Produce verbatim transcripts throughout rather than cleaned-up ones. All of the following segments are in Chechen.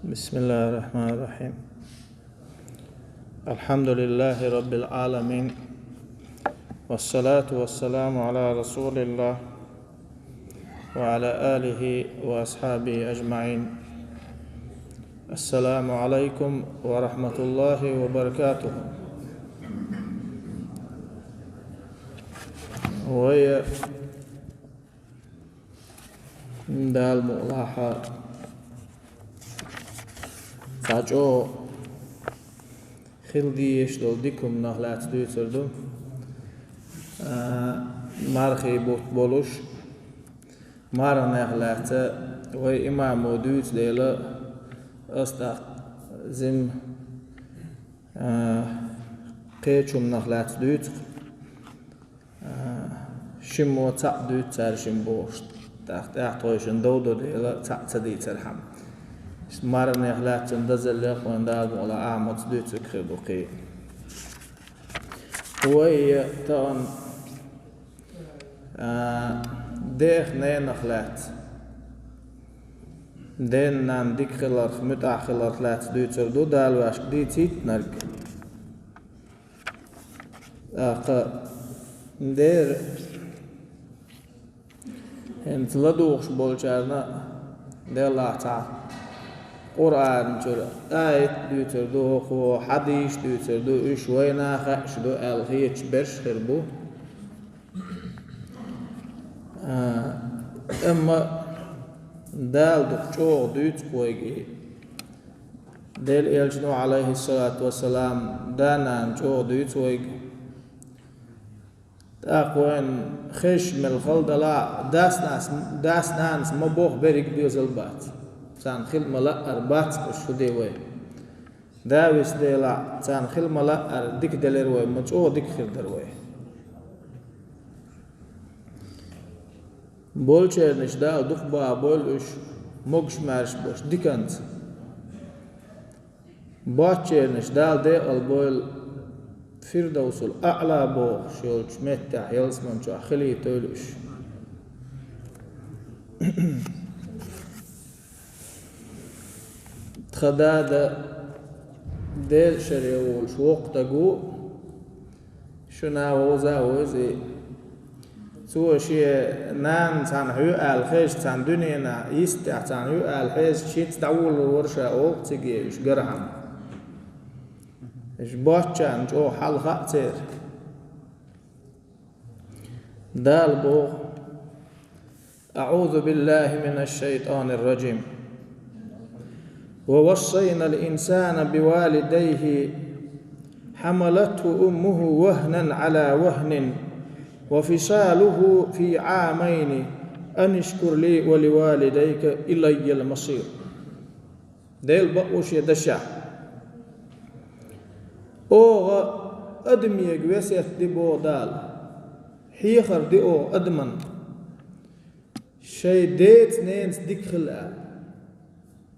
بسم الله الرحمن الرحيم. الحمد لله رب العالمين. والصلاة والسلام على رسول الله وعلى آله وأصحابه أجمعين. السلام عليكم ورحمة الله وبركاته. Вай Дала мукъалахь цхьа чӀогӀа хила дезаш долу дика хӀуманах лаьцна дуьйцур ду. А, мархий бутт болуш, марханех лаьцна вай имамо дуьйцу дела, ас тӀаккха жимма, а, кхечу хӀуманах лаьцна дуьйцу-кх. А, шиммо цхьаъ дуьйцу цара шимма бохуш, тӀаккха тӀаьхьа тхойшинна дов до дела цхьаъ ца дийцархьама. Марханех лаьцна дазаллех вайн Дала мукъалахь Ахьмадс дуьйцург хир ду кхин. Вай тахана, а, дех-ненах лаьцна, ден-нанна дика хиларх, муьтӀахь хиларх лаьцна дуьйцур ду, Дала ваьшка дийцийтинарг. ТӀаккха дера хӀинца ладугӀуш болчарна делахь цхьа Къуръан чуьра аят дуьйцур ду, хӀокхо хьадис дуьйцур ду, уьш вайна хаьаш ду аьлла хеташ берш хир бу. А, амма Дала дукха чӀогӀа дуьйцу-кх вайга и. Делан Элчано, Ӏалайхиссалату вассалам, да-нана чӀогӀа дуьйцу вайга. ТӀаккха вайн хезаш мел хала далахь а, дас-нанас, дас-нанас ма боху берриг доьзал бац. Царна хила ма-лаъара бац уьш, хӀун де вай. Да виса делахь а, царна хила ма-лаъара дика делира вай, ма чӀогӀа дика хир дара вай. Болчернаш Дала дукха баха бойла уьш, могуш-маьрша болуш диканца. Боцчернаш Дала декъала бойла, Фирдавсул-Аъла бохуш йолчу меттехь ялсаман чохь хилийтойла уьш. Тхан дада Делан шаре волуш воккха стаг ву, шуна вовза а вевза и. Цо шен нана цхьаьна хьоьху аьлла хезча, цхьана дуьненахь йистехь цхьаьна хьоьху аьлла хезча, хӀинца дӀавуллур вара ша оха цига уьш гархьама. Уьш боцчарна чӀогӀа хьал хаьа церан. Дала боху: أعوذ بالله من الشيطان الرجيم. ووصينا الإنسان بوالديه حملته أمه وهنا على وهن وفصاله في عامين أن اشكر لي ولوالديك إلي المصير. Дела бакъо шен дашехь: «Оха адамега весет ди, — боху Дала, — хьехар ди оха адаман, шайн деца-ненаца дика хила», — аьлла.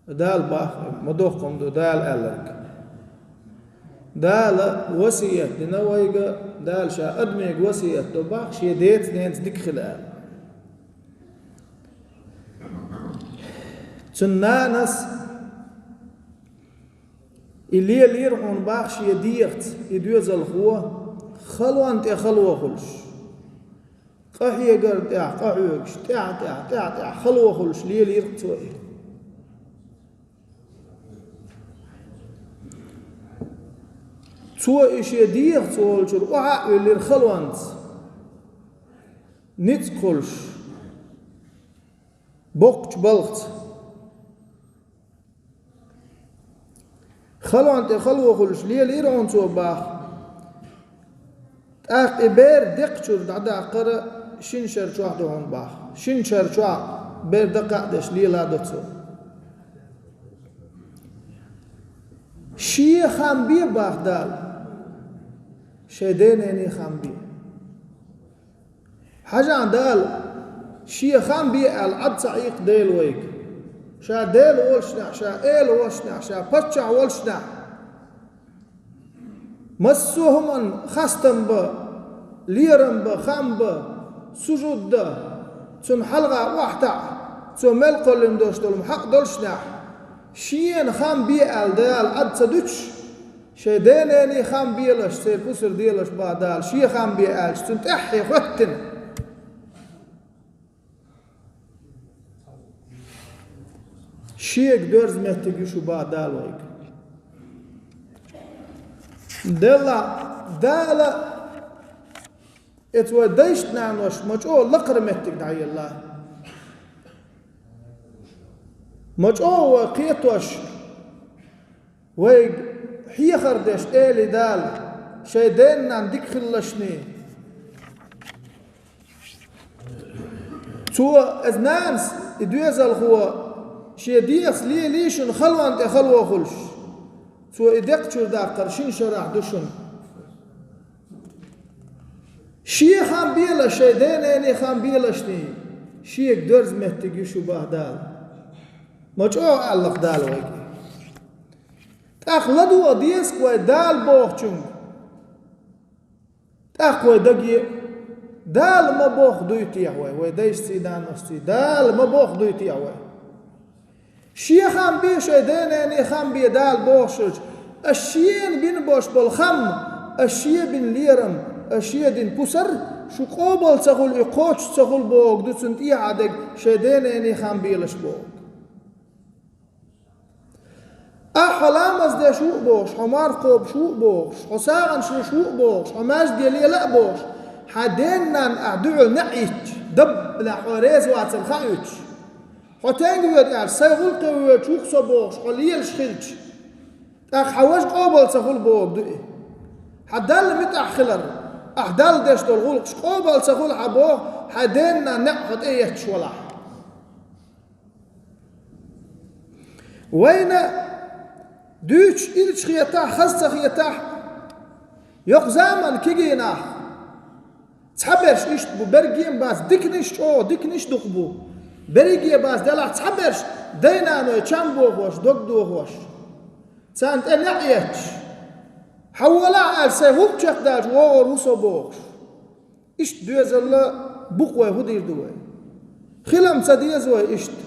Дала боху, ма доккха хӀума ду Дала аьлларг. Дала васият дина вайга, Дала ша адамега васият до боху, шен деца-ненаца дика хила аьлла. Цуьнан нанас и лелийра хьуна боху шен дегӀаца и доьзалхо, халонна тӀе хало хуьлуш, къахьегарна тӀехь къахьоьгуш, тӀаьхьа-тӀаьхьа, тӀаьхьа-тӀаьхьа хало хуьлуш лелийра цо и. Цо и шен дегӀаца волчуьра охьа а виллира халонца, ницкъ хуьлуш, боккхачу балхаца. Халонна тӀе хало хуьлуш лелийра хьуна цо боху. ТӀаккха и бер декхачуьра дӀадаккхар шина шара чохь ду хьуна боху. Шина шара чохь бер дакха а деш лела до цо. Шен хам бе боху Дала. Шайн ден-ненан хам бе. Хьажахь, Дала шен хам бе аьлла Ӏад ца Ӏийкх Дела вайга. Ша Дела волушшехь, ша эла волушшехь, ша паччахь волушшехь, массо а хӀуманна хастам бан, лерам бан, хам бан, сужуд дан, цунна хьалха охьатаӀа, цо мел кхоьллина долуш долу хьакъ долушшехь, Шена хам бе аьлла Дала Ӏад ца дуьтуш, шайн денений хам белаш, церан пусар делаш бах Дала, шен хам бе аьлча, цунна тӀаьххье хӀоьттина. Шега доьрза меттиг ю шу бах Дала вайга. Делла, Дала, эца вай дайшта нанош ма чӀо лакхара меттиг дӀаелла. Ма чӀо вай кхетош, вайга хьехар деш эли Дала, шайн денна дика хилалашний. Цо, эца нанас, и доьзалхо, шен дегӀаца лелий шуна халон тӀе хало хуьлуш. Цо и декъа чуьра даккхар шин шарахь ду шуна. Шен хам белаш, шайн денений хам белашний, шега доьрза меттиг ю шу бах Дала. Ма чӀо аьллакх Дала вайга. ТӀаккха ладогӀа деза-кх вай Дала бохучунга. ТӀаккха вай даге, Дала ма боху дуй техьа вай, вай дайшций, наношций, Дала ма боху дуй техьа вай. Шен хам бе, шайн денений хам бе Дала бохуш хилча, аш шена бина бош болу хам, аш шен бина лерам, аш шен дина пусар, шу къобал ца хуьлу, и кхочуш ца хуьлу боху ду цунна тӀехьа дерг, шайн денений хам белаш боху. Ахьа хьо ламаз деш ву а бохуш, хьо марха кхобуш ву а бохуш, хьо сагӀанаш луш ву а бохуш, хьо маьждиге лела а бохуш, хьан денна ахь дуьхьал неӀ йитча, даббалехь хьо реза вацар хаийтуш, хьо тенга воьду аьлча, сайн гӀуллакхе воьдуш ву-кх со бохуш, хьо лелаш хилча, тӀаккха хьан важа къобал ца хуьлу боху ду и. Хьан Далла муьтӀахь хилар, ахь Далла деш долу гӀуллакхаш къобал ца хуьлу хьан боху, хьан денна неӀ хьо тӀе етташ валахь. Вайна дуьйцуш ирча хетахь, хаза ца хетахь, йоккха заман кегийнахь цхьаберш иштта бу, берриге а бац, диканаш чӀогӀа, диканаш дукха бу. Берриге а бац, делахь цхьаберш дай-наной чам бохош, дог дохош, царна тӀе неӀ етташ, хьан волахь аьлча, сайн гӀуллакх чекхдаьлча вогӀур ву со бохуш. Иштта доьзалла бу-кх вай, хӀун дийр ду вай? Хила-м ца деза вай иштта.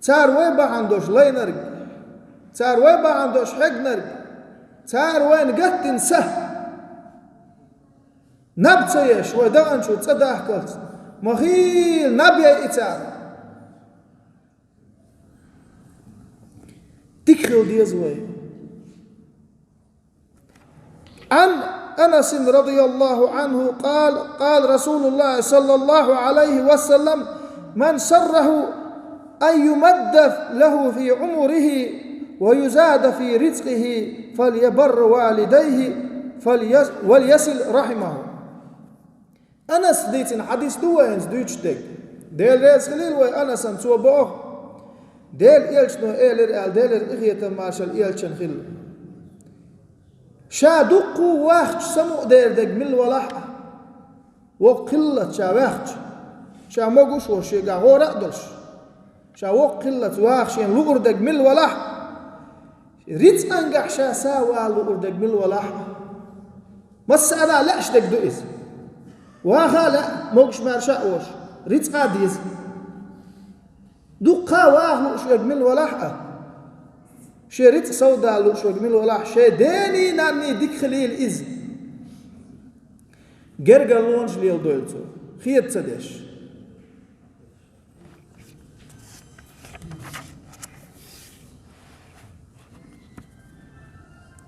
Цара вай бахьана долуш лайнарг, цара вай бахьана долуш хьегнарг, цара вайна гатдина са. Наб ца еш, вай даханчуьра цӀа дахкалц, ма хийла наб яй и цара. Дика хила деза вай. عن أنس رضي الله عنه قال: قال رسول الله صلى الله عليه وسلم: من سره أن يمد له في عمره ويزاد في رزقه فليبر والديه فليص-، وليصل رحمه. Анас дийцина хьадис ду вай хӀинца дуьйцуш дерг. Дела реза хилийла вай Анасана, цо боху: Делан элчано элира аьлла, Делера къинхетам, маршалла элчанна хуьлда. Ша дуккха а вахча самукъадер дерг мила валахь а, воккха хиллалц ша ваьхча, ша могуш а волуш, шегахь гӀора а долуш, ша воккха хиллалц ваха шена луур дерг мила валахь а, рицкъангахь ша са вала луур дерг мила валахь а. Массара а лаьаш дерг ду иза. Ваха а лаьа, могуш-маьрша а волуш, рицкъа а деза. Дуккха а ваха лууш верг мила валахь а, шен рицкъ совдала лууш верг мила валахь а, шен дений, нанний дика хилийла иза. Гергарлонаш леладойла цо, хеда ца деш.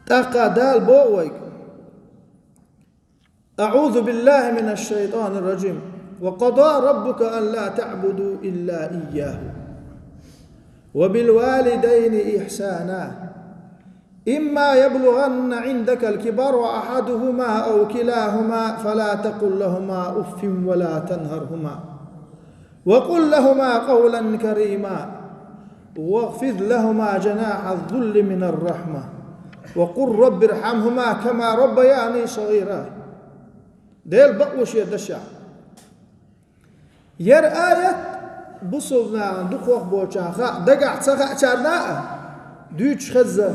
ТӀаккха Дала боху вайга: أعوذ بالله من الشيطان الرجيم. وقضى ربك ألا تعبدوا إلا إياه وبالوالدين إحسانا إما يبلغن عندك الكبر أحدهما أو كلاهما فلا تقل لهما أف ولا تنهرهما وقل لهما قولا كريما واخفض لهما جناح الذل من الرحمة وقل رب ارحمهما كما ربياني صغيرا. Дела бакъ ву шен дашехь. Яра аят бусулба нахана дукхох болчарна хаьа, дагахь ца хаьачарна а дуьйцуш хеза.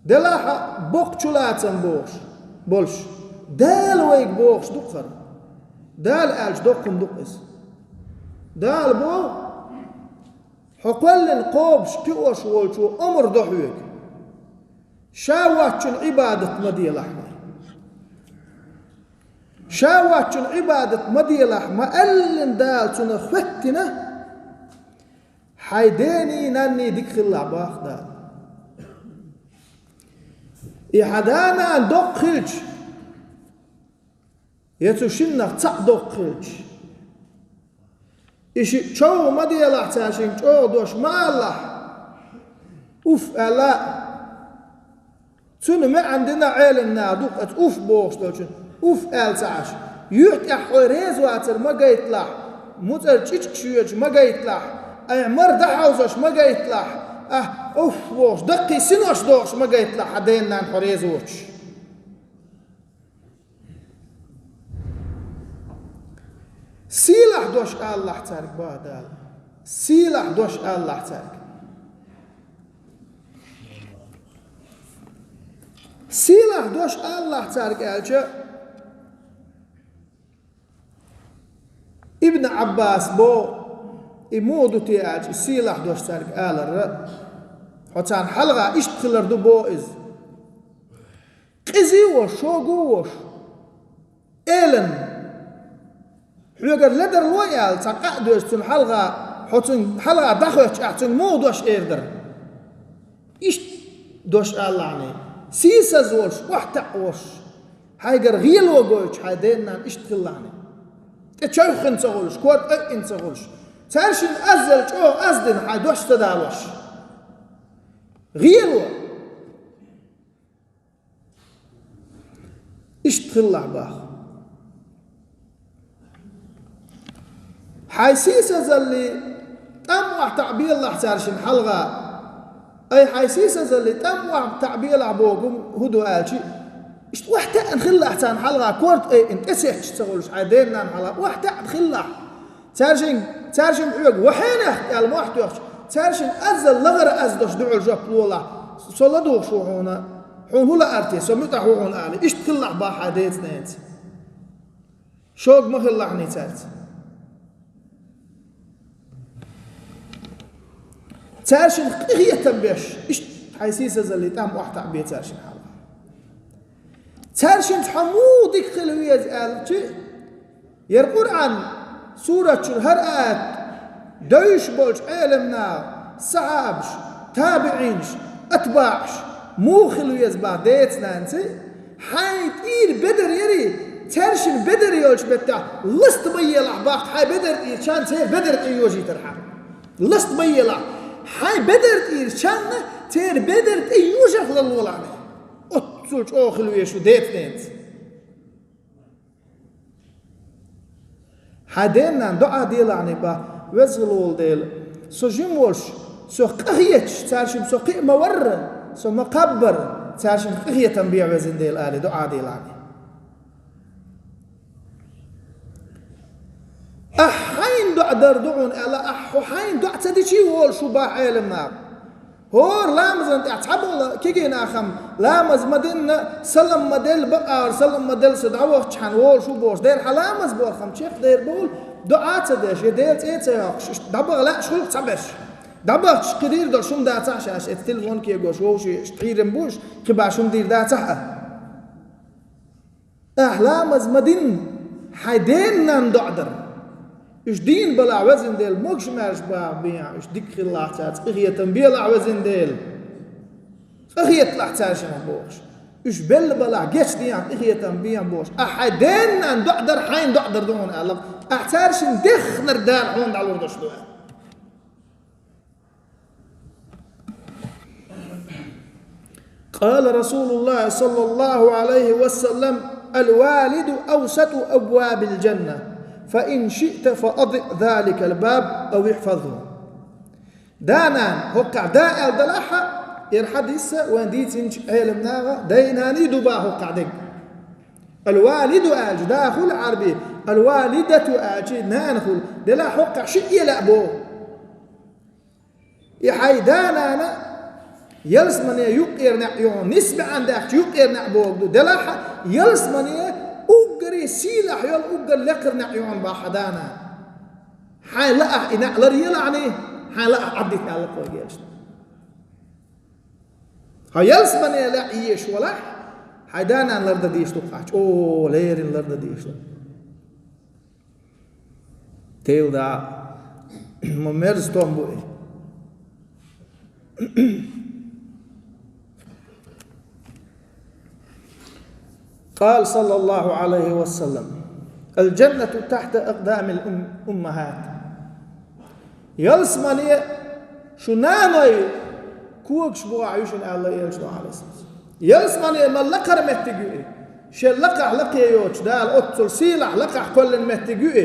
Делахь а боккха чулацам бохуш болуш, Дала вайга бохуш ду-кх хӀара. Дала аьлча доккха хӀума ду-кх иза. Дала боху: Кхо кхоьллина кхобуш, кхиош волчо омра до хьоьга. Ша воцчун Ӏибадат ма делахь ма. Ша воцчун Ӏибадат ма делахь ма аьллина Дала цунах хӀоьттина, хьайн дений, нанний дика хилалахь боху Дала. И хьан да-нана доккха хилча, я цу шиннах цхьаъ доккха хилча, и шиъ чӀогӀа ма делахь, цара шуьга чӀогӀа дош ма алалахь. Уф аьлла, цуьнан маьӀна дина Ӏеламнаха дукха аса уф бохуш долчун, уф аьлла ца Ӏаш. Юьхь тӀехь хьо реза вацар ма гайталахь, муцӀар чӀичкаш йоьдуш ма гайталахь, айхьа мара дӀахьовзош ма гайталахь, ахь уф бохуш, даккхий синош дохуш ма гайталахь, хьан дена-нанна хьо реза воцуш. Сийлахь дош алалахь цаьрга, боху Дала. Сийлахь дош алалахь цаьрга. Сийлахь дош алалахь цаьрга аьлча, Ибн Ӏаббаса боху, и муха ду те аьлча, и сийлахь дош цаьрга алар, хьо царна хьалха иштта хилар ду боху иза. Къиза а вош, шога а вош, элан, хьоьгара ледарло а аьлла, цхьа къа а доьжуш, цунна хьалха, хьо цунна хьалха дӀахоьттуш, ахь цуьнга муха дош эр дара? Иштта дош алалахь, сийсаз волуш, охьатаьӀа волуш, хьайгара гӀело гойтуш хьайн дена-нанна иштта хилалахь. ТӀе чевхйина ца хуьлуш, корта айина ца хуьлуш, цаьршинна аззал чӀогӀа аз дина хьайн дош ца далош. ГӀело. Иштта хилалахь боху. Хьайн сийсазаллин тӀам охьатаӀабелахь цаьршинна хьалха. Ай, хьайн сийсазаллин тӀам охьатаӀабелахь бохург хӀун ду аьлча, иштта охьатаьӀна хилалахь царна хьалха, корта айина, тӀе сетташ ца хуьлуш, хьайн дена-нанна хьалха охьатаьӀна хилалахь. Цаьршинга, цаьршинга хьоьга ва хьенех аьлла мохь тоьхча, цаьршинна аззал лахара аз дош дуьхьал жоп лолахь, со ладугӀуш ву хьуна, хьуна хӀун лаар те, со муьтӀахь ву хьуна, ала, иштта хилалахь боху хьайн деца-ненаца. Шога ма хилалахь цаьрца. Цаьршинах къинхетам беш, иштта хьайн сийсазаллин тӀам охьатаӀабе цаьршинна хьалха. Цаьршинца хьо муха дика хила веза аьлча, яра Къуръан сурат чуьра хӀара аят, девзаш болчу Ӏеламнаха, сахьабаш, табиӀинаш, атбаӀаш муха хила веза боху деца-ненаца, хьайн тӀера бедар ярий, цаьршинна бедар йолчу меттехь ласта ма елахь боху, хьайн бедар тӀера чан церан бедар тӀе йожийтархьама. Ласта ма елахь, хьайн бедар тӀера чанна церан бедар тӀе йожарх ларлолахь. Оццул чӀогӀа хила везаш ву деца-ненаца. Хьайн дена-нанна доӀа делахь боху, Веза хила волу Дела, со жима волуш, со къахеташ, цаьршимма со кхиа ма-варра, со ма-кхаббара, цаьршинах къинхетам бе, Везан Дела, ала доӀа делахь. Ахь хьайна доӀа дар ду хьуна аьлла, ахь хьо хьайна доӀа ца дичий волуш ву боху Ӏеламнаха. ХӀора ламазна тӀехь цхьаболу кегийнахана ламаз ма-динна, салам ма-делла, бакъахьара салам ма-делла со дӀавахчахьана волуш ву бохуш, дера хьан ламаз бохурхьама чекхдер бохула, доӀа а ца деш, я Делан цӀе а ца йоккхуш, иштта дӀабаха лаьаш хуьлу цхьаберш. ДӀабахча кхидийр долуш хӀума дацахь шаьш, эцу телефон кегош вовший, иштта хьийрам бу уьш, кхин баш хӀума дийр дацахь а. Ахь ламаз ма-динна, хьайн дена-нанна доӀа дара. Уьш дийна балахь, Везан Дела, могуш-маьрша бахьа бехьа, уьш дика хилалахь цаьрца, къинхетам белахь, Везан Дела. Къахеталахь цаьршинах бохуш. Уьш белла балахь, гечдехьа, къинхетам бехьа бохуш. Ахь хьайн дена-нанна доӀа дара, хьайна доӀа дара ду хьуна аьлла. Ахь цаьршинна дехнарг Дала хьуна дӀалур долуш ду аьлла. قال رسول الله صلى الله عليه وسلم: الوالد أوسط أبواب الجنة، فإن شئت فأضع ذلك الباب أو احفظه. Да-нана, хӀокхахь да аьлла далахь а, яра хьадис а вайн дийцинчу Ӏеламнаха, дай-наний ду боху хӀокхахь дерг. Ал-валиду аьлча, да хуьлу Ӏарби, ал-валидату аьлча, нана хуьлу. Делахь хӀокхахь шиъ а лаьа боху. И хьайн да-нана ялсамане юккъера неӀ ю хьуна, нисса бӀаьрг даьккхича юккъера неӀ бохург ду. Делахь а ялсамане уггаре сийлахь йолу, уггар лекхара неӀ ю хьуна боху хьан да-нана. Хьайн лаахь и неӀ ларъелахьний, Хьайна лаахь Ӏаддита аьлла кхойга элчано. Хьо ялсамане лаьа езаш валахь, хьайн да-нана лардан дезаш ду-кх хьа, чӀогӀа леррина лардан дезаш ду. Тела да, ма мерза тохам бу и. قال صلى الله عليه وسلم: الجنة تحت أقدام الأمهات. Ялсамане шу наной когаш бухахь ю шуна, аьлла элчано, Ӏалайхи ссалам. Ялсамане ма лакхара меттиг ю и. Шен лакхахь лакхе йоцуш, Дала оццул сийлахь лакхахь кхоьллина меттиг ю и.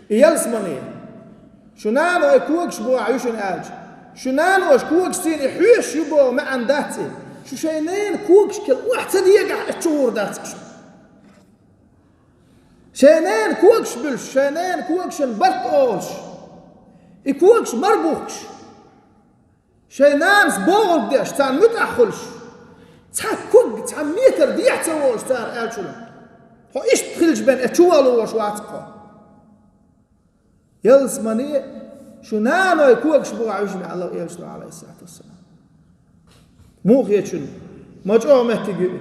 И ялсамане. Шу наной когаш бухахь ю шуна аьлча, шу наноша когаш сийна и хьоьшуш ю боху маьӀна дац и. Шу шайн ненан когашкал охьа ца дегахь, эцу чу гӀур дац шу. Шайн ненан когаш буьлуш, шайн ненан когашна барт олуш, и когаш мара бухкуш, шайн нанас бохург деш, царна муьтӀахь хуьлуш, цхьа ког, цхьа метр дехьа ца волуш цара аьллачунна, хьо иштта хилча бен, э, чу вала луш вац-кх хьо. Ялсамане шу наной когаш бухахь ю шуна, аьлла элчано, Ӏалайхи ссалату вассалам. Муха хета шуна? Ма чӀогӀа меттиг ю и.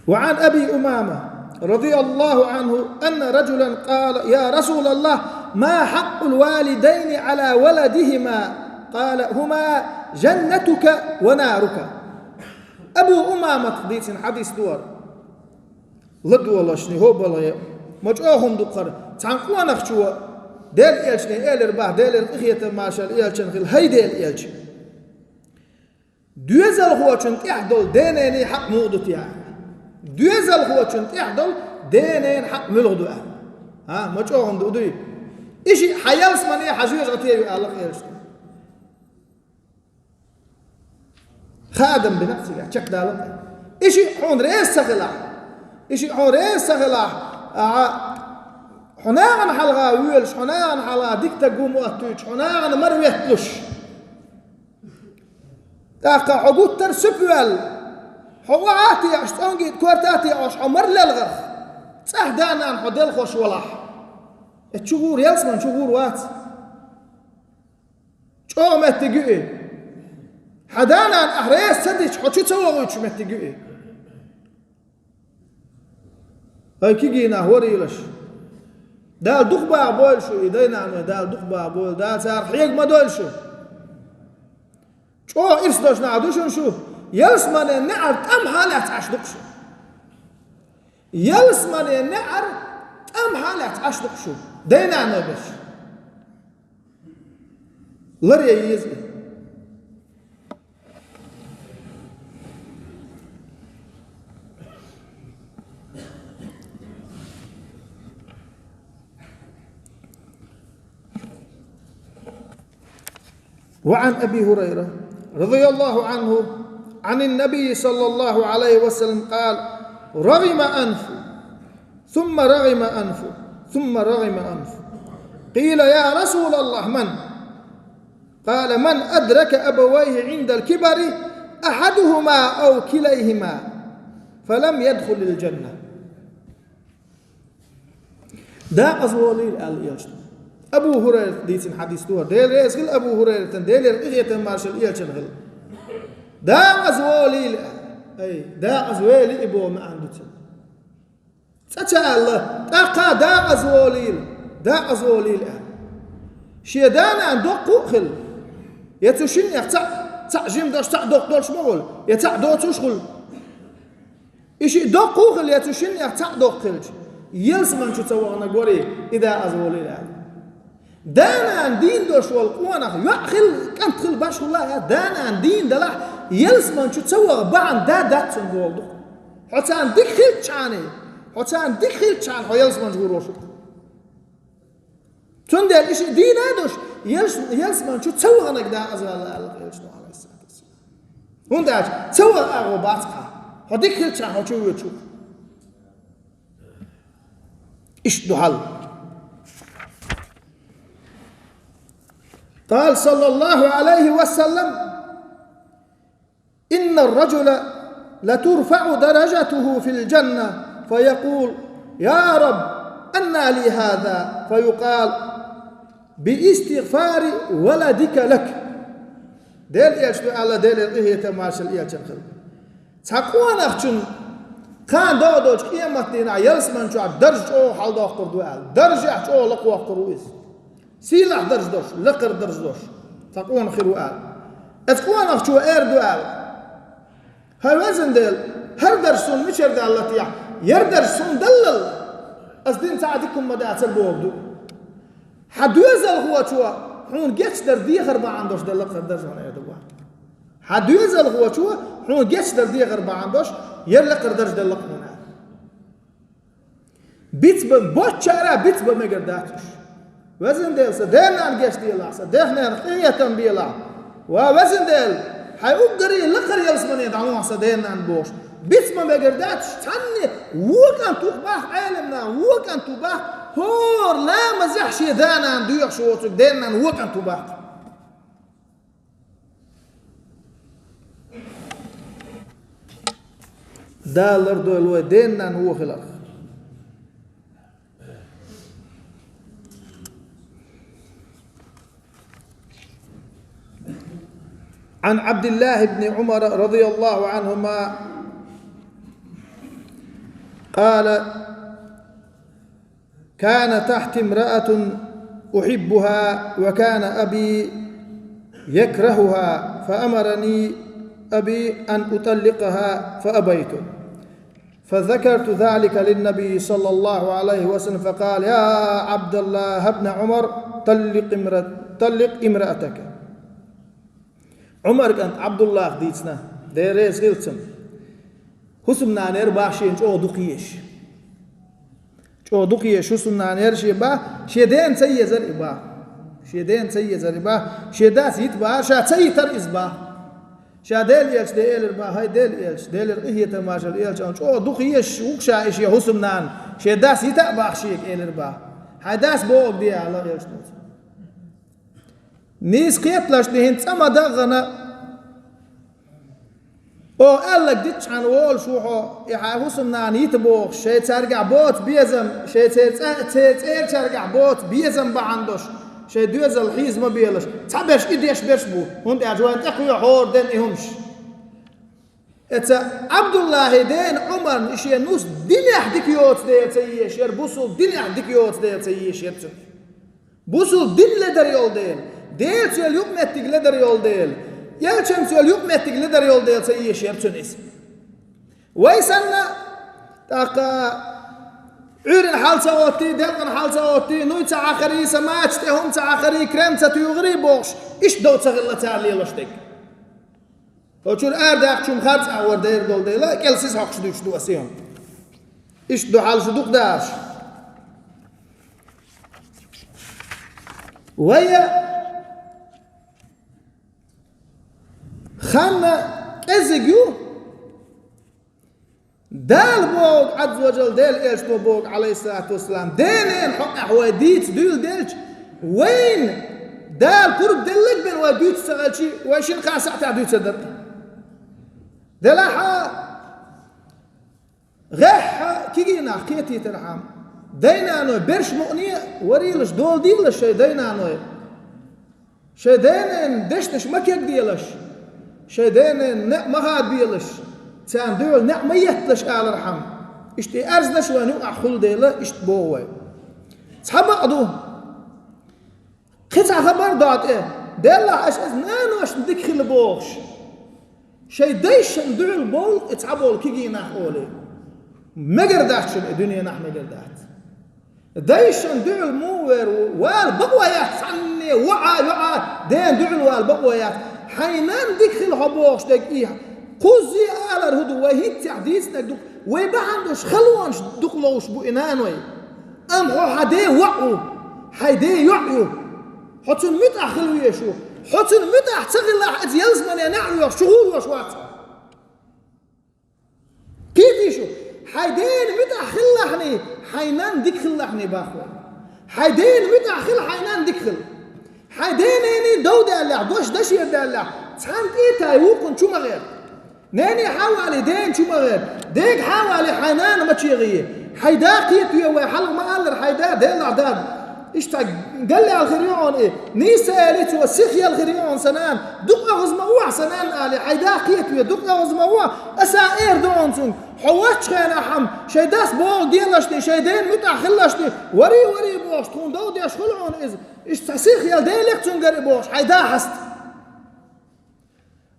وعن أبي أمامة رضي الله عنه أن رجلا قال: يا رسول الله، ما حق الوالدين على ولدهما؟ قال: هما جنتك ونارك. Абу Умамата дийцина хьадис ду хӀара. ЛадогӀалаш, хӀобалгӀе, ма чӀогӀа хӀума ду-кх хӀара. Цхьана къонахчо Делан элчане элира боху, Делера къинхетам, маршалла элчанна хила: хӀай Делан элча, доьзалхочун тӀехь долу ден-ненан хьакъ муха ду те? Доьзалхочун тӀехь долу ден-ненан хьакъ муьлха ду аьлла. А, ма чӀогӀа хӀума ду дуй? И шиъ хьан ялсамане, хьан жоьжахате ю аьлла элчано. Хадам бина цигахь чекхдала. И шиъ хьуна реза ца хилахь, и шиъ хьуна реза ца хилахь, а, хьо нахана хьалха воьлуш, хьо нахана хьалха дика стаг ву моттуьйтуш, хьо нахана мара ветталуш, тӀаккха хьо гуттар а суьпа ваьлла, хьо охьа а теӀаш, цӀонгий корта а теӀаш, хьо мара лелхарх, цӀахь да-нана хьо делхош валахь, эцу чу гӀур, ялсамане чу гӀур вац. ЧӀогӀа меттиг ю и. Хьан да-нана ахь реза ца дича, хьо чу ца вогӀуьйтуш меттиг ю и. Ай, кегий нах, варийлаш. Дала дукха баха бойла шу, и дай-наной Дала дукха баха бойла, Дала царах хьега ма дойла шу. ЧӀогӀа ирс долуш нах ду шуна шу. Ялсамане неӀар тӀамхьа а лаьцна Ӏаш ду-кх шу. Ялсамане неӀар тӀамхьа а лаьцна Ӏаш ду-кх шу, дай-наной берш. Ларъян еза и. وعن أبي هريرة رضي الله عنه عن النبي صلى الله عليه وسلم قال: رغم أنف، ثم رغم أنف، ثم رغم أنف. قيل: يا رسول الله، من؟ قال: من أدرك أبويه عند الكبر أحدهما أو كليهما فلم يدخل الجنة. Декъаза волийла, аьлла элчано. Абу ХӀурайрата дийцина хьадис ду хӀара. Дела реза хила Абу ХӀурайратана, Делера къинхетам, маршалла элчанна хила. Декъаза волийла, аьлла. Ай, декъаза вели и боху маьӀна ду цуьнан. Цкъа ца аьлла, тӀаккха декъаза волийла, декъаза волийла аьлла. Шен да-нана доккха а хилла, я цу шиннех цхьаъ, цхьаъ жима долуш, цхьаъ доккха долуш ма хуьлу, я цхьаъ доцуш хуьлу. И шиъ доккха а хилла, я цу шиннех цхьаъ доккха хилча, ялсамане чу ца ваханарг варий, и декъаза волийла аьлла. Да-нана дийна долуш волу къонах, йоӀ хила, кӀант хила, башхалла а, да-нана дийна далахь, ялсамане чу ца ваха бахьана да дац цунна бохург ду. Хьо царна дика хилчахьана, хьо царна дика хилчахьана, хьо ялсамане чу гӀур волуш ву. Цундела и шиъ дийна а долуш, ялс-, ялсамане чу ца ваханарг декъаза ваьлла аьлла элчано, Ӏалайхиссалату вассалам. ХӀунда аьлча ца ваха агӀо бац-кх хьан, хьо дика хилчахьана хьо чу воьдуш ву. Иштта ду хьал. قال صلى الله عليه وسلم: إن الرجل لترفع درجته في الجنة فيقول: يا رب، أنى لي هذا؟ فيقال: باستغفار ولدك لك. Дела элча ду аьлла, Делера къинхетам, маршалла элчан хилла. Цхьа къонахчун кхана догӀу долчу къематдийнахь ялсамани чохь дарж чӀогӀа хьаладоккхур ду аьлла. Даржехь чӀогӀа лакхавоккхур ву иза. Сийлахь дарж долуш, лакхара дарж долуш цхьа къонах хир ву аьлла. Оцу къонахчо эр ду аьлла: «ХӀай везан Дела, хӀара дарж суна мичара даьлла техьа, хӀара дарж суна даллал, ас дина цхьа а дика хӀума ма дацара», — боху ду. Хьан доьзалхочо хьуна гечдар дехар бахьана долуш делла лакхара дарж хьуна эр ду ван. Хьан доьзалхочо хьуна гечдар дехар бахьана долуш, хӀара лакхара дарж делла хьуна аьлла. Бицбан, боцчара а бицбан мегар дац уьш. Везан Дела, сан ден-нана гечделахь, сан ден-нана къинхетам белахь. Ва везан Дела, хьайн уггаре лакхара ялсамане дӀалохьа сан ден-нана бохуш. Бицбан мегар дац уьш, цхьанне вон кӀант ву бах Ӏеламнах, вон кӀант ву бах, хӀора ламазехь шен да-нана доьхуш воцург ден-нана вон кӀант ву бах. Дала лардойла вай ден-нана вон хиларх. عن عبد الله بن عمر رضي الله عنهما قال: كان تحتي امرأة أحبها وكان أبي يكرهها، فأمرني أبي أن أطلقها فأبيت، فذكرت ذلك للنبي صلى الله عليه وسلم فقال: يا عبد الله بن عمر، طلق امرأ-، طلق امرأتك. Ӏумар кӀант Ӏабдуллах дийцина, Дела реза хилла цунна. ХӀусамнана яра бах шена чӀогӀа дукха езаш. ЧӀогӀа дукха езаш хӀусамнана яра шен бах, шен дена ца езара и бах. Шен дена ца езара и бах, шен дас йита бахара, ша ца йитара иза бах. Ша Дела элча де элира бах: «ХӀай Дела элча, Делера къинхетам, маршалла элча, чӀогӀа дукха езаш ву-кх ша и шен хӀусамнана, шен дас йита а бах шега», — элира бах. «Хьайн дас бохург де», — аьлла элчано. Нийса кхеталаш дихина цӀа ма дагӀана, оха аьлларг дитчхьана волуш ву хьо, и хьайн хӀусамнана йита бохуш, шайн цаьргахь боцу безам, шайн церан цӀа-, церан цӀерачаьргахь боцу безам бахьана долуш, шайн доьзал хьийза ма белаш, цхьаберш и деш берш а бу, хӀунда аьлча вайна тӀекхоьхьу хӀора ден и хӀумаш. Эца Ӏабдуллахьан дена Ӏумарна и шен нус динехь дика йоцу дела ца езаш яра, бусул динехь дика йоцу дела ца езаш яра цуьнан. Бусул дин ледар йолу дела, Делаца йолу юкъаметтиг ледар йолу дела, элчанца йолу юкъаметтиг ледар йолу дела ца езаш яра цуьнан иза. Вай санна, тӀаккха Ӏуьйранна хьал ца оттий, делкъана хьал ца оттий, нуй ца Ӏахарий, самача тӀе хӀума ца Ӏахарий, крем ца туьйхарий бохуш, иштта дов ца хилла цара лелош дерг. Оцуьра арадаьккхича хӀума харц агӀор дер долу дела, кӀел сиз хьокхуш дуьйцуш ду аса и хӀума. Иштта ду хьал шу дукха дараш. Вай хан кӀезиг ю, Дала бохург, Ӏазза ва Жалла, Делан элчано бохург, Ӏалайхиссалату вассалам, ден-ненан хьокъехь вай дийца дуьйладелча, вайна Дала пурба делларг бен вай дуьйцуш ца хилча, вай шина-кхаа сахьтехь дуьйцур дара. Делахь а, гӀеххьа кегий нах кхетийтархьама, дай-наной берш мукъане а варийлаш, доладийлаш шайн дай-наной. Шайн ден-ненан дешнаш ма кегделаш, шайн ден-ненан неӀ ма хадабелаш, царна дуьхьал неӀ ма етталаш алархьама, иштта и аьрзнаш вайна юкъахь хуьлу дела, иштта боху вай. Цхьа бакъ ду. Кхин цхьа хабар до тӀе, деллахь аша иза наношна дика хила бохуш. Шайн дайшна дуьхьал бовла и цхьаболу кегий нах олий. Мегар дац шуна и дуьненахь, мегар дац. Дайшна дуьхьал муха вер ву? Вала бакъо яц цхьанне, воӀа, йоӀа, дена дуьхьал вала бакъо яц. Хьайн нанна дика хила хьо бохуш дерг и. Кхузза алар хӀун ду, вай хӀинццехь дийцинарг ду, вай бахьана долуш халонаш дукха ловш бу и наной. Амма хьо хьан ден воӀ ву, хьайн ден йоӀ ю. Хьо цунна муьтӀахь хила везаш ву. Хьо цунна муьтӀахь ца хилахь, иза ялсамане неӀ лоьхуш чугӀур волуш вац хьо. Кхетий шу, хьайн дена муьтӀахь хилалахьний, хьайн нанна дика хилалахьний бах вай. Хьайн дена муьтӀахь хила, хьайн нанна дика хила. Хьайн ден-нений дов даьллехь, дош дашера даьллехь, цхьана тӀе а тай вукхунна чу ма гӀерта. Нене, хьавале, дена чу ма гӀерта. Дега, хьавале, хьайн нана мича гӀийя. Хьай да кхетаве вай, хьалха ма аллара хьай да, Делахь, дада. Иштта галъяьлла хир ю хьуна и. Нийса аьле цо, сиха яьлла хир ю хьуна сан нана. Дукха оьгӀаз ма вохьа сан нана, але, хьай да кхетаве, дукха оьгӀаз ма вохьа. Аса эр ду хьуна цунга. Хьо воцчу хенахь-м шайн дас богӀу генашна, шайн дена муьтӀахь хиларшна, вари-вари бохуш, тхуна дов деш хуьлу хьуна иза. Иштта цхьа сиха яьлла, Деле цуьнгара и бохуш, хьай да хьаста.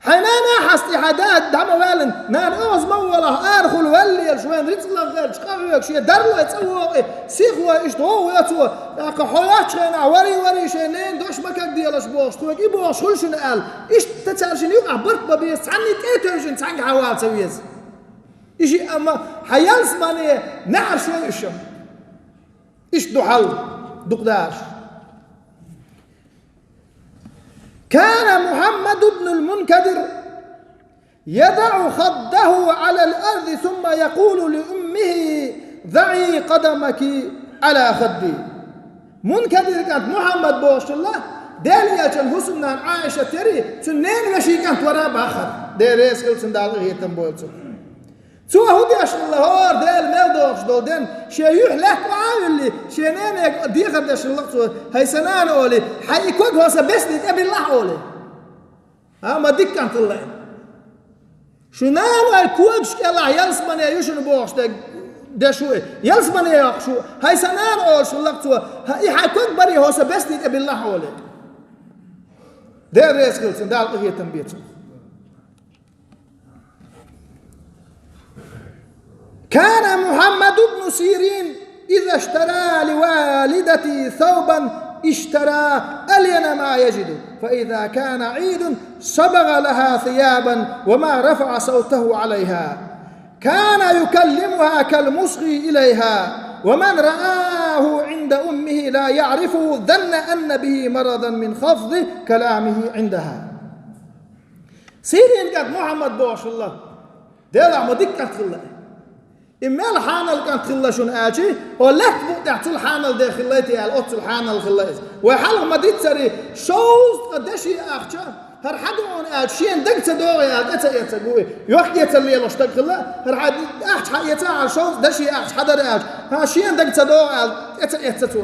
Хьайн нана хьаста, и хьайн да дӀа ма ваьллина, нана, оьгӀаз ма волахь, арахула ваьлла лелаш, вайн рицкъ лахарчу къа хьоьгуш, шен дарлой цӀа вогӀу, сихлой иштта вогӀу цо, тӀаккха хьо воцчу хенахь вари-вари шайн ненан дош ма кагделаш бохуш, тхоьга и бохуш хуьлу шуна аьлла. Иштта цаьршинна юкъахь барт бан беза, цхьанна тӀе а тевжина, цхьаьнгахьа вала ца веза. И шиъ амма хьан ялсамане неӀарш йой уьш. Иштта ду хьал дукха дараш. كان محمد بن المنكدر يضع خده على الأرض ثم يقول لأمه: ضعي قدمك على خدي. Мункадир кӀант Мухьаммад бохуш хилла, Делан элчан хӀусамнана Ӏайшат яри, цуьнан ненан вешин кӀант вара бахара. Дела реза хила цунна, Дала къинхетам бойла цунна. Цо хӀун деш хилла, хӀора Дела мел дохуш долу ден, шен юьхь лаьтта охьа а вилли, шен нене дехар деш хилла цо, хӀай сан нана, олий, хьайн и ког хьо сан бесни тӀе биллахь, олий. А, ма дика кӀант хилла и. Шун наной когаш кӀелахь ялсамане ю шуна бохуш дерг деш ву и. Ялсамане йоккхуш ву. ХӀай сан нана, олуш хилла цо, хӀа, и хьайн ког барий хьо сан бесни тӀе биллахь, олий. Дела реза хила цунна, Дала къинхетам бе цунна. كان محمد بن سيرين إذا اشترى لوالدته ثوبا اشترى ألين ما يجد، فإذا كان عيد صبغ لها ثيابا وما رفع صوته عليها، كان يكلمها كالمصغي إليها، ومن رآه عند أمه لا يعرفه ظن أن به مرضا من خفض كلامه عندها. Сирин кӀант Мухьаммад бохуш хилла. Делахь, ма дика кӀант хилла. И мел хьанал кӀант хилла шуна аьлчи, хӀо лаьтта букъа тӀехь цул хьанал ден хилла те аьлла, оццул хьанал хилла иза. Вай хьалха ма диццари, шовзткъа деши ахча, хӀара хьан ду хьуна аьлча, шена дага ца догӀий аьлла, тӀе ца эцарг ву и. Йохк-эцар лелош стаг хилла, хӀара хьан ахча хьан эца аьлла, шовзткъа деши ахча хьан дара аьлча, хьан шена дага ца догӀу аьлла, тӀе ца эца цо.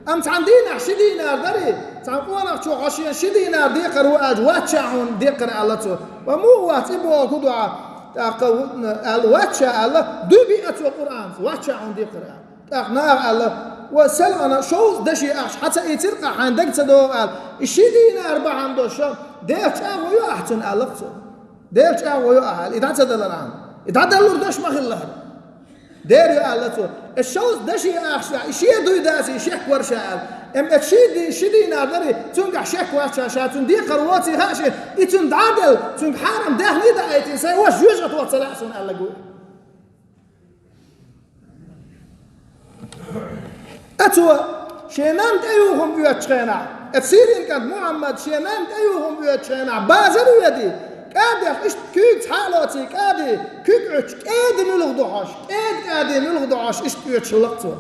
Амма цхьана дийнахь ши дийнар дарий, цхьана къонахчо хьо шена ши дийнар декхар ву аьлча, вац ша хьуна декхар аьлла цо. Ва муха вац, и боху хӀун ду хьан? ТӀаккха ву-, аьлла, вац ша аьлла, дуй биъна цо Къуръанца, вац ша хьуна декхар аьлла. ТӀаккха наха аьлла, ва селхана шовзткъа деши ахча хьан ца ийцира-кх хьайна дага ца догӀу аьлла, и ши дийнар бахьана долуш, Делан чӀагӀо йо ахь цунна аьлла цо. Делан чӀагӀо йо ахь аьлла, и дӀа ца далара хьуна. И дӀадалур даш ма хилла хӀара. Дера ю аьлла цо. Эс шовзткъа деши ахча, и шен дуй дац, и шек вара ша аьлла. Амма эс ши ди-, ши дийнар дарий, цуьнгахь шек вац ша, ша цунна декхар воций хаьа шена, и цунна дӀа а делла, цуьнга хьарам даьхний а даийтина, сайн ваша жоьжахати ца лаьа суна аьлла гу. А цо шен нанна тӀеюхам оьцучу хенахь, эцу Сирин кӀант Мухьаммад шен нанна тӀеюхам оьцучу хенахь, базар а ведий, кӀадех иштта куьйгаца хьа а лоций, кӀади куьг Ӏуьттуш, кӀеда муьлха ду хьожуш, кӀеда кӀади муьлха ду хьожуш, иштта оьцуш хилла-кх цо.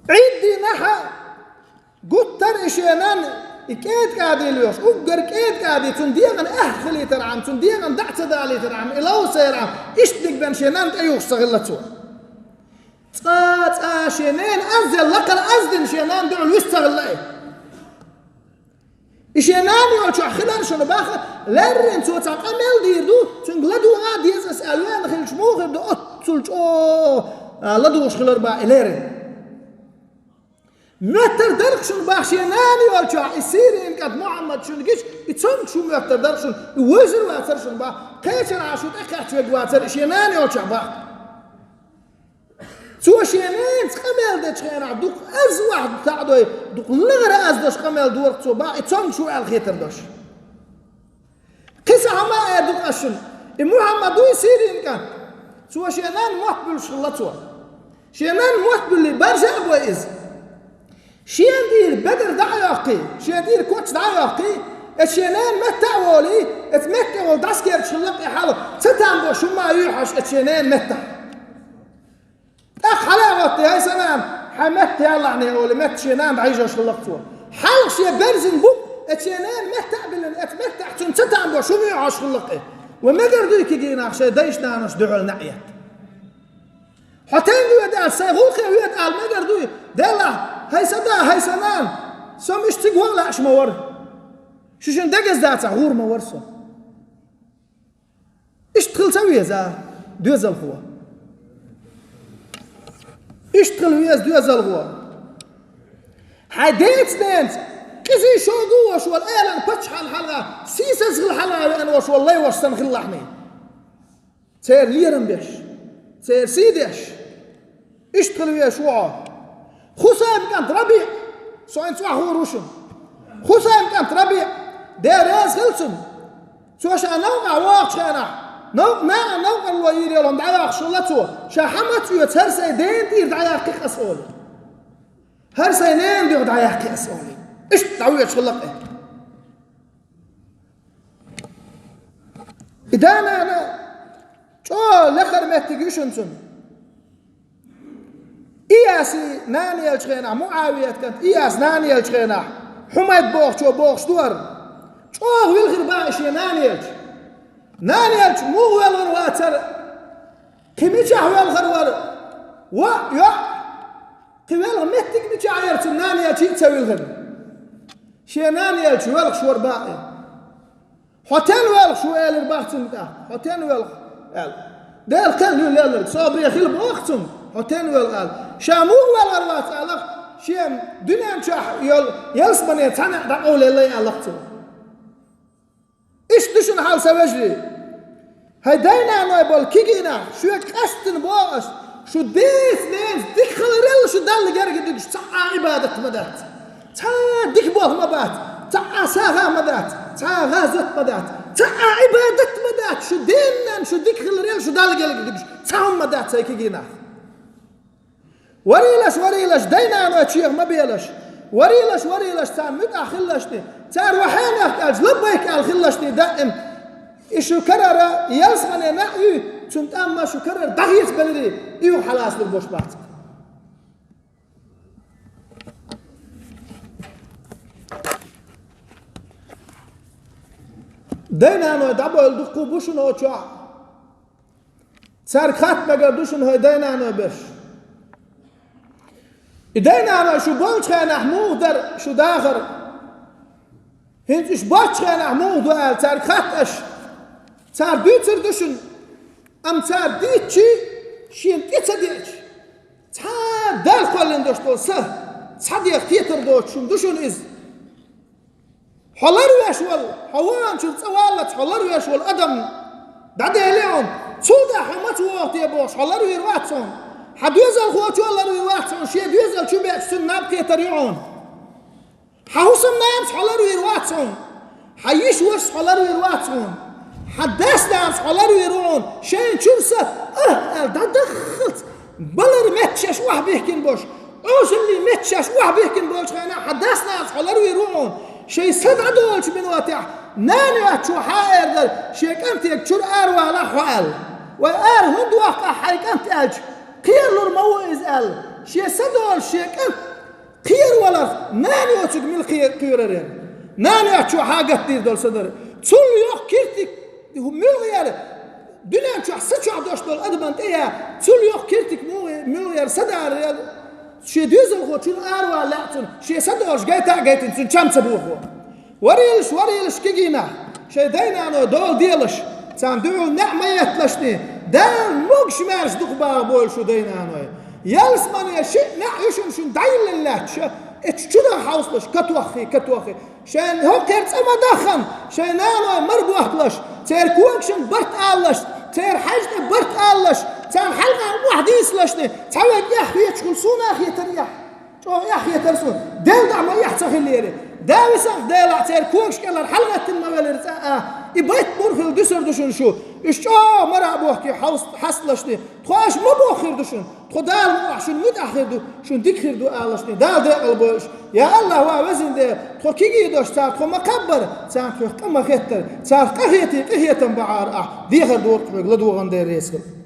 Ӏид дийнахь а гуттар а и шен нанна, и кӀеда кӀади лоьхуш, уггар кӀеда кӀади цунна дегӀана аьхка хилийтархьама, цунна дегӀана дӀа а ца далийтархьама, и ловза ца ярхьама, иштаниг бен шен нанна тӀеюхуш ца хилла цо. Цкъа, цкъа шен ненан аз елла лакхара аз дина шен нанна дуьхьал вист ца хилла и. И шен нана йолчохь хилар шуна боху, леррина цо цхьа къамел дийр ду, цуьнга ладугӀа а деза аса аьлла веана хилча муха хир ду, оццул чӀогӀа, а, ладугӀуш хилар боху и леррина. Моьттар дара-кх шуна боху шен нана йолчохь, и Сирин кӀант Мухьаммад шуна гича, и цомгуш ву моьттар дара-кх шуна, и вуьйжур вацара шуна боху, кхечанхьа шу тӀекхаьчвергвацара и шен нана йолчохь боху. Цо шен ненаца къамел дечу хенахь дукха аз вахьа таӀадой, дукха лахара аз дош къамел дора-кх цо боху, и цомгуш ву аьлла хетар долуш. Кхин цхьа хӀума а эр ду-кх ас шуна. И Мухьаммад вуй Сирин кӀант. Цо шен нанна мотт буьллуш хилла цо. Шен нанна мотт буьллий, баржа а бой иза. Шена тӀера бедар дӀа а йоккхий, шена тӀера коч дӀа а йоккхий, эцу шен ненан метта а волий, эцу метта тӀе волу дӀасакерчаш хилла-кх и хьалха, ца там бо шума а юьйхьаш эцу шен ненан меттахь. ТӀаккха хьала а гӀоттий, хӀай сан нана, хьайн метта ялахьне олий, метта шен нана дӀайижош хилла-кх цо. Хьалха шен берзина букъ Эцу ненан меттаъ биллина, эцу меттаъ цунна ца таӀан бо, шу муьйхьаш хӀуллакъе. Ва мегар дуй кегий нах шайн дайш-нанаш дуьхьал наӀ етта. Хьо тайна воьду аьлча, сайн гӀуллакхе воьду ала мегар дуй? Делахь, хьай са да, хьай са нана, со мишта цига ван лааш ма вара. Шу шун дегаза дацахь, гӀур ма вара со. Иштта хила ца веза доьзалхо. Иштта хила веза доьзалхо. Хьай деца-ненаца, къизий шога вош волу, элан паччахьан хьалха, сийсаз хила хьалха веана вош волу лай вош санна хилалахь. Церан лерам беш, церан сий деш. Иштта хила везаш ву хьо. Хусайм кӀант РабиӀ, со хьайна цӀахь гӀур ву шуна. Хусайм кӀант РабиӀ, Дела реза хила цунна. Цо ша новкъахь вогӀучу хенахь, новкъа-, нана новкъарло йийр йолу хӀума дӀаяьккхаш хилла цо, ша хьан маца оьцу, хӀара сайн дена тӀера дӀаяьккхи ас олий. ХӀара сайн ненан дуьхьа дӀаяьккхи ас олий. Иштта дӀавоьдуш хилла кхе. И да-нана чӀогӀа лехара меттиг ю шуна цунна. Ияси нана елчу хенахь, МуӀавият кӀант Ияс нана елчу хенахь, Хьумайд бохучо бохуш ду хӀара. ЧӀогӀа вилхира боху и шен нана елча. Нана елча муха велхар вацара, кхин мичахь велхар вара, воӀ, йоӀ, кхин велха меттиг мичахь яра цунна нана елча а ца вилхира. Шен нана елча велхаш вара боху и. Хьо тен велхаш ву, элира боху цунна тӀаккха. Хьо тен велха, аьлла. Дера кхел ю лелларг, собаре хила боху цунна, хьо тен велха аьлла. Ша муха велхар вац аьлларх, шен дуьнен чохь йолу ялсамане цхьаьна дӀакъовлаелла аьлларх цо. Иштта ду шуна хьал, сан вежарий. ХӀай дай-наной болу кегий нах, шуьга къаьсттина боху ас, шу деца-ненаца дика хиларал шу Далла герга дуьгуш цхьа а Ӏибадат ма дац. Цхьа а дика болх ма бац, цхьа а сагӀа ма дац, цхьа а гӀазот ма дац, цхьа а Ӏибадат ма дац, шу дена-нанна шу дика хиларал шу Далла герга дуьгуш цхьа хӀума ма дац, хӀай кегий нах. Варийлаш, варийлаш, дай-наной чехь ма белаш. Варийлаш, варийлаш, царна муьтӀахь хилалашний, цара ван хьенех аьлча лаббайк аьлла хилалашний даим. И шу карара ялсамане наӀ ю, цунна тӀамма шу карара дӀахецабеларий, и юха хьалаца лур болуш бац. Дай-наной дӀабевлла дуккха а бу шуна оцу чохь. Цаьрга хатта мегар ду шуна, хӀай дай-наной берш. И дай-наной шу болчу хенахь муха дара шу дахар? ХӀинца уьш боцчу хенахь муха ду аьлла, цаьрга хатта аша. Цара дуьйцур ду шуна, амма цара дийцча, шена тӀе ца деача, цхьа а Дала кхоьллина долуш долу са, цхьа дегӀ кхетар доцуш хӀума ду шуна иза. Хьо ларвеш волу, хьо ваханчуьра цӀа валлалц хьо ларвеш волу адам дӀаделла хьуна, цул тӀаьхьа хьо маца вогӀу те бохуш, хьо ларвийр вац хьуна. Хьан доьзалхочо ларвийр вац хьуна, шен доьзал чу беача цуьнан наб кхетар ю хьуна. Хьан хӀусамнанас хьо ларвийр вац хьуна. Хьан йиш-вашас хьо ларвийр вац хьуна. Хьан дас-нанас хьо ларвийр ву хьуна. Шайна чуьра са, ахь аьлла, дӀадаххалц балар метташеш охьабихкина болуш, Ӏушаллин метташеш охьабихкина болчу хенахь хьан дас-нанас хьо ларвийр ву хьуна. Шайн са дӀадолучу минотехь нана йоцчо хьан эр дара, шен кӀантега чуьра аравалахь хьо аьлла. Вай ара хӀунда ваккха ахь хьайн кӀант аьлча, кхералур ма ву иза аьлла. Шен са долуш шен кӀант кхераваларх нана йоцург мила кхе-, кхоьрарера? Нана йоцчо хьан гатдийр долу са дара. Цул йоккха киртиг муьлха яра, дуьнен чохь са чохь долуш долу адаман тӀе я, цул йоккха киртиг муьлха яра са дара, шен доьзалхочун аравала лаьа цунна, шен са долуш гайта а гайтина, цуьнан чам ца бохо. Варийлаш, варийлаш кегий нах, шайн дай-наной дола делаш, царна дуьхьал неӀ ма етталашний, Дала могуш-маьрша дукха баха бойла шу дай-наной. Ялсамане шиъ неӀ ю шуна, шуна дӀайиллина лаьтташ, эцу чунах хьовсалаш, катоххий, катоххий. Шайн хӀокхеран цӀа ма даххана, шайн наной мара бохкалаш, церан когашна барт алалаш, церан хьаьжа тӀе барт алалаш, царна хьалха охьадийцалашний, цхьа вайга эхь хеташ хуьлу, суна а хетара эхь. ЧӀогӀа эхь хетара суна. Делла дӀа ма эхь ца хиллера. Да висанкъа Делахь церан когаш кӀелара хьалагӀеттина ма велира цӀа а. И байт бур хила дуьсур ду шуна шу. Уьш чӀогӀа мара а бохкий хьовс-, хьасталашний. Тхо аша ма боххур ду шуна. Тхо Дала мукъ лахь шуна муьтӀахь хир ду, шуна дика хир ду алалашний. Дала декъала бойла уьш. Я АллахӀ, ва Везан Дела, тхо кегий долуш цара тхо ма кхаббара, царна тхох къа ма хеттара, царах къахетий, къинхетам бахьара ахь, дехар дора хьоьга, ладогӀан Дела реза хила.